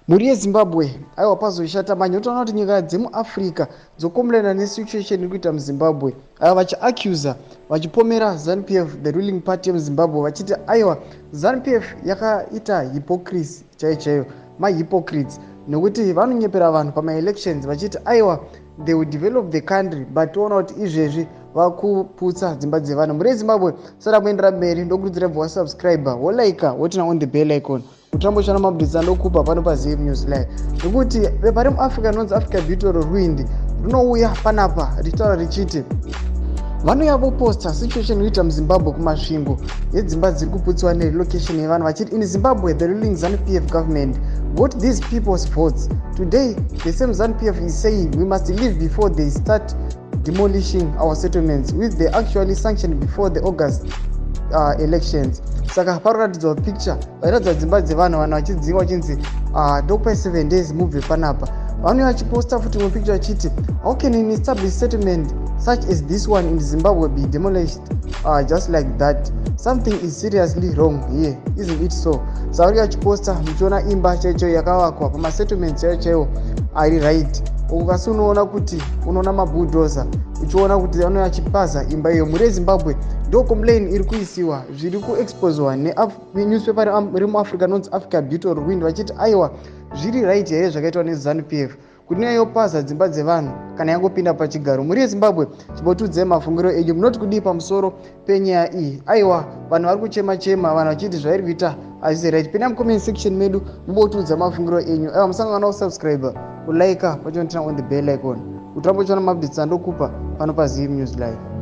Mhuri yeZimbabwe, aiwa, pazoshata manje. Unotoona kuti nyika dzemuAfrica dzocomplaina nesituation iri kuita muZimbabwe. Aiwa, vachiaccusa, vachipomera ZANU PF, the ruling party yemuZimbabwe, vachiti aiwa, ZANU PF yakaita hypocrisy chaiyo chaiyo, mahypocrites, nekuti vanonyepera vanhu pamaelections vachiti aiwa, they will develop the country, but toona kuti izvezvi vakuputsa dzimba dzevanhu. Mhuri yeZimbabwe, sada kuendera mberi, ndokurudzira bva wasubscribe, wolike, woturn on the bell icon kuti ramboshana maupdates andokupa pano paZM News Live, nekuti bepa remuAfrica rinonzi Africa Beauty Ruindi rinouya panapa richitaura richiti vanouya voposta situation inoita muZimbabwe kuMasvingo yedzimba dziri kuputsiwa nerelocation yevanhu, vachiti, "In Zimbabwe, the ruling ZANU PF government got these people's votes. Today the same ZANU PF is saying we must leave before they start demolishing our settlements, which they actually sanctioned before the August elections." Saka panoratidzwa picture vairatidza dzimba dzevanhu, vanhu vachidzingwa, vachinzi ndokupai 7 days mubve panapa. Vanouya vachiposta futi imwe picture vachiti, "How can an established settlement such as this one in Zimbabwe be demolished just like that? Something is seriously wrong here, isn't it so?" Saka vari vachiposta muchiona imba chaicho yakavakwa pamasettlement chaiyo chaiwo ari right uku, kasi unoona kuti unoona mabulldozer, uchiona kuti vanouya achipaza imba iyo. Mhuri yeZimbabwe, ndo complain iri kuisiwa, zviri kuexposwa nenewspaper remuAfrica inonzi Africa Beauty Ruwind, vachiti aiwa, zviri right here zvakaitwa neZANU PF kuti yopaza dzimba dzevanhu kana yangopinda pachigaro? Mhuri yeZimbabwe, chimbotiudzai mafungiro enyu, munoti kudii pamusoro penyaya iyi? Aiwa, vanhu vari kuchema chema, vanhu vachiti zvairi kuita hazvisi right. Pinda mucomment section medu mumbotiudza mafungiro enyu. Aiwa, musangana kusubscribe, kulike, pachonoturn on the bell icon kuti rambochiona maupdates andokupa pano paZM News Live.